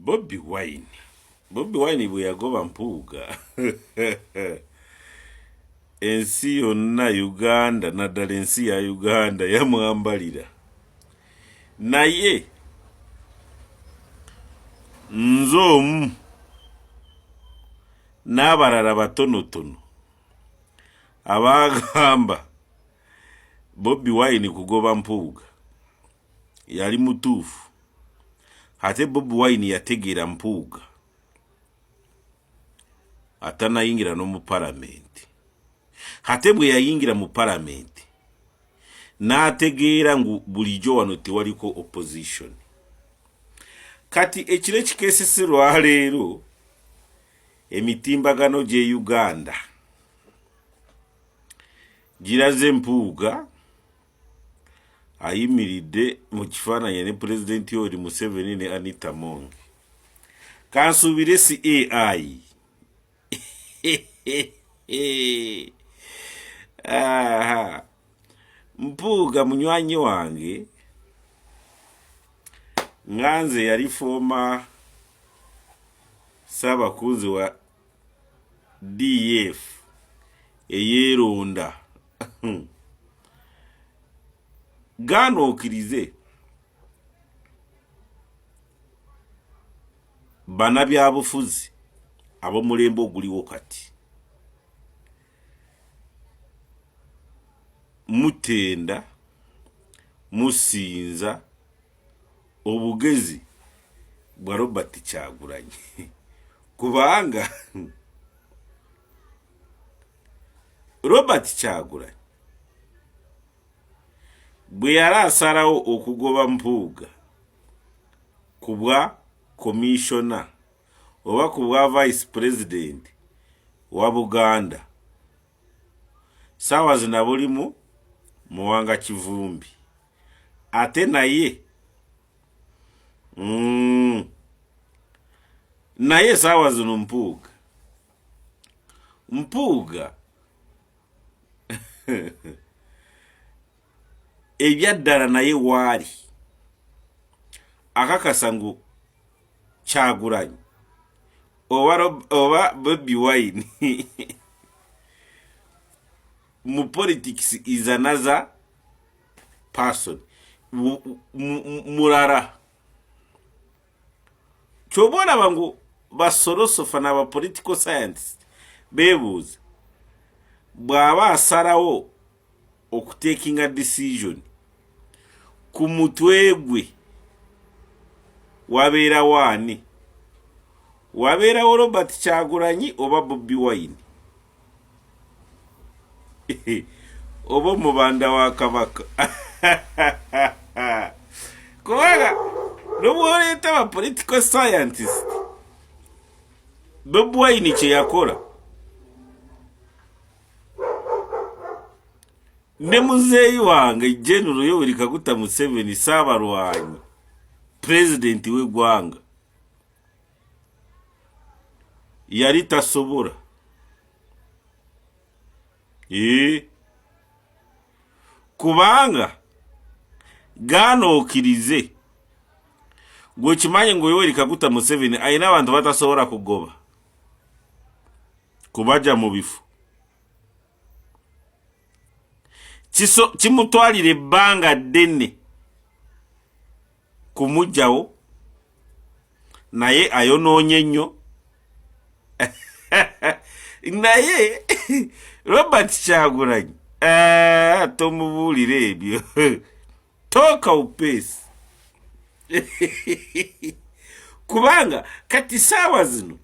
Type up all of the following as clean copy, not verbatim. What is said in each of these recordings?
Bobi Wine, Bobi Wine bwe yagoba Mpuuga ensi yonna Uganda naddala ensi ya Uganda yamwambalira naye nze omu n'abalala batonotono abaagamba Bobi Wine kugoba Mpuuga yali mutuufu ate Bobi Wine yategeera Mpuuga atanayingira n'omu palamenti ate bwe yayingira mu palamenti n'ategeera ngu bulijjo wano tewaliko opposition. Kati ekiro ekikeesese lwaleero emitimbagano gy'e Uganda giraze Mpuuga ayimiridde mu kifaananyi ne pulezidenti Yoweri Museveni ne Anita Among. Kansuubire si AI. Aha. Mpuuga munywanyi wange nga nze yali fooma ssaabakunzi wa DF eyeeronda gaana okirize banabyabufuzi ab'omulembe oguliwo kati mutenda musinza obugezi bwa Robert Kyagulanyi kubanga Robert Kyagulanyi bwe yali asalawo okugoba Mpuuga ku bwa komishona oba ku bwa vice president wa Buganda saawa zina bulimu Muwanga Kivumbi ate naye naye saawa zino Mpuuga Mpuuga ebyaddala naye waali akakasa ngu Kyagulanyi oba, oba Bobi Wine mu politics is another person mulala kyoba olaba ngu basolosofa n'aba political scientist beebuuza bw'aba asalawo okutekinga decision ku mutwe gwe wabeerawo ani wabeerawo Robert Kyagulanyi oba Bobi Wine oba omubanda wa kabaka kubanga nobwoleeta ba political scientist Bobi Wine kyeyakola ne muzeeyi wange General Yoweri Kaguta Museveni saabalwanyi pulezidenti w'eggwanga yali tasobola ee kubanga gaana okirize gwe okimanyi ngu Yoweri Kaguta Museveni alina abantu batasobola kugoba kubaja mu bifo kimutwalira ebbanga ddene kumugjawo naye ayonoonye nnyo naye Robert Kyagulanyi eh, tomubuulira ebyo tooka upeesi kubanga kati saawa zino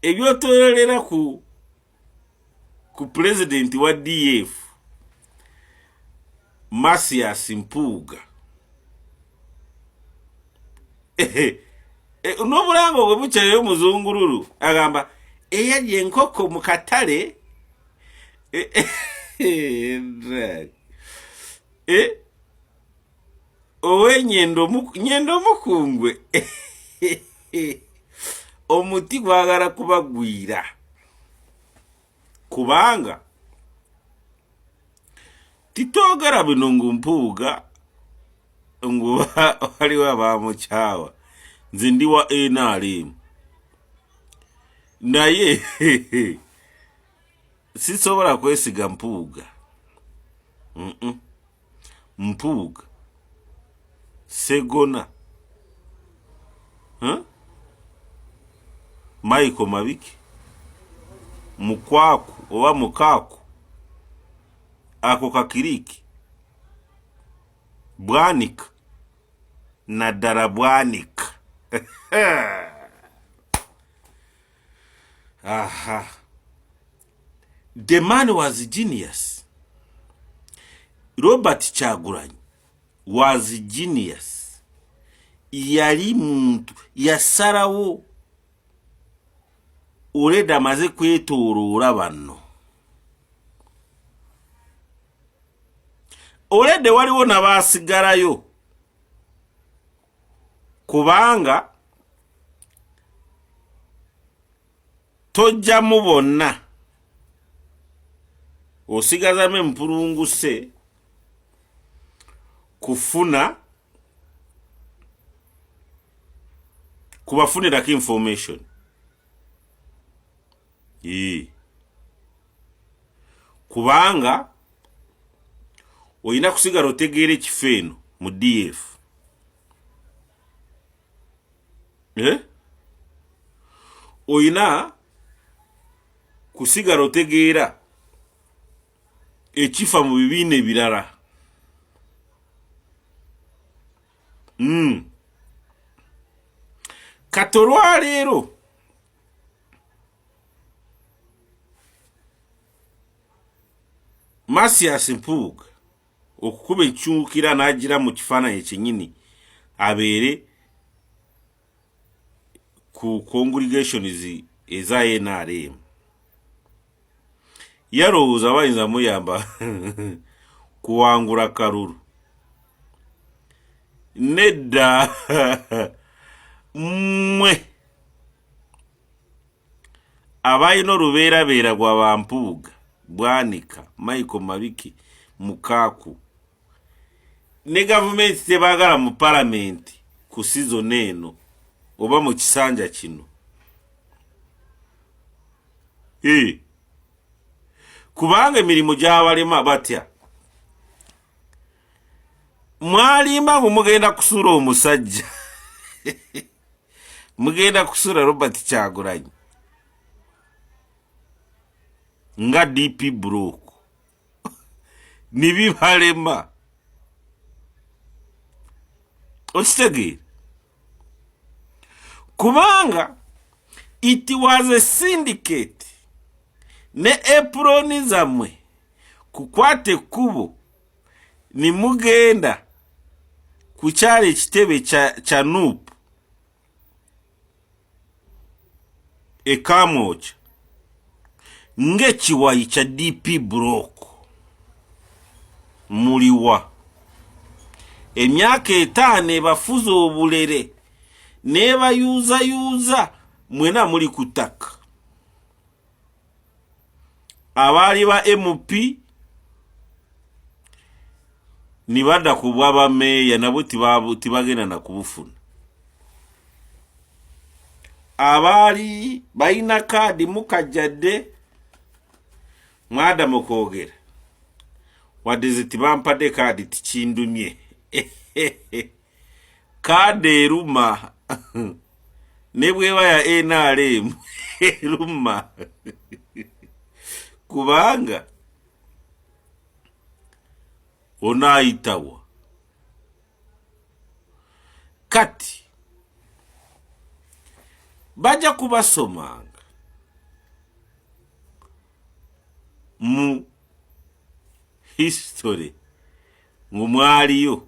ebyotololera ku ku pulezidenti wa DF Mathias Mpuuga eh, n'obulango bwe bukyayo muzungululu agamba eyalya enkoko mu katale eh, eh, owenyendo nyendo mukungwe omuti gwagala kubagwira kubanga titwogera bino ngu Mpuuga ngu waliwo abamukyawa. Nze ndi wa NRM, naye sisobola kwesiga Mpuuga. Mpuuga Segona, huh? Michael Mabike, Mukwaku oba Mukaaku, ako kakiriki Bwanika, naddala Bwanika. Aha, the man was genius. Robert Kyagulanyi was genius. Yali muntu yasalawo oleda amaze kwetooloola banno. Olede waliwo nabaasigalayo kubanga tojjamu bonna, osigazamu empulunguse kufuna kubafunirako information. Kubanga olina kusigala otegeera ekifo eno mu DF. Eh? Olina kusigala otegeera ekifa mu bibiina ebirala. Kati olwaleero Mathias Mpuuga okukuba enkyukira n'agira mu kifaananyi kyennyini abeere ku congregations eza NRM, yalowooza bayinza muyamba kuwangula kalulu. Nedda, mmwe abalina olubeerabeera gwa Bampuuga, Bwanika, Michael Mabike, Mukaaku ne gavumenti tebaagala mu palamenti ku sizoni eno oba mu kisanja kino. Kubanga emirimu gyabalema batya. Mwalimba ngu mugenda kusuula omusajja, mugenda kusuula Robert Kyagulanyi nga DP Brook, nibibalema. Okitegeera? Kubanga it was a syndicate ne aproni zammwe kukwata ekkubo nimugenda kukyala ekitebe kya NUP ekamwokya ng'ekiwayi kya DP Block. Muliwa emyaka 5 ebafuza obulere n'ebayuuzayuuza, mwena muli ku ttaka. Abaali ba MP nibadda ku bwa bameeya nabo tibagenda na kubufuna. Abaali balina kaadi mukajjadde mwada mukwogera, wadde ze tibampadde kaadi tikindumye. Kaadi eruma ne bweba ya NRM eruma, kubanga onaayitawa. Kati bajja kubasomanga mu history ngu mwaliyo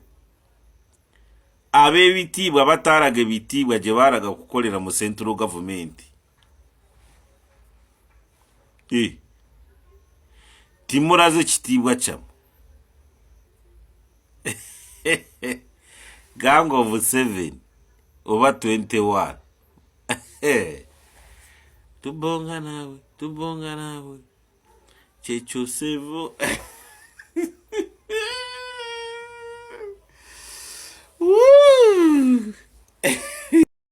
ab'ebitiibwa bataalaga ebitiibwa gye baalaga kukolera mu central government. Timuraze ekitiibwa kyammwe. Gang of 7 oba 21, tubonga naawe, tubonga naawe, kyekyo sevo.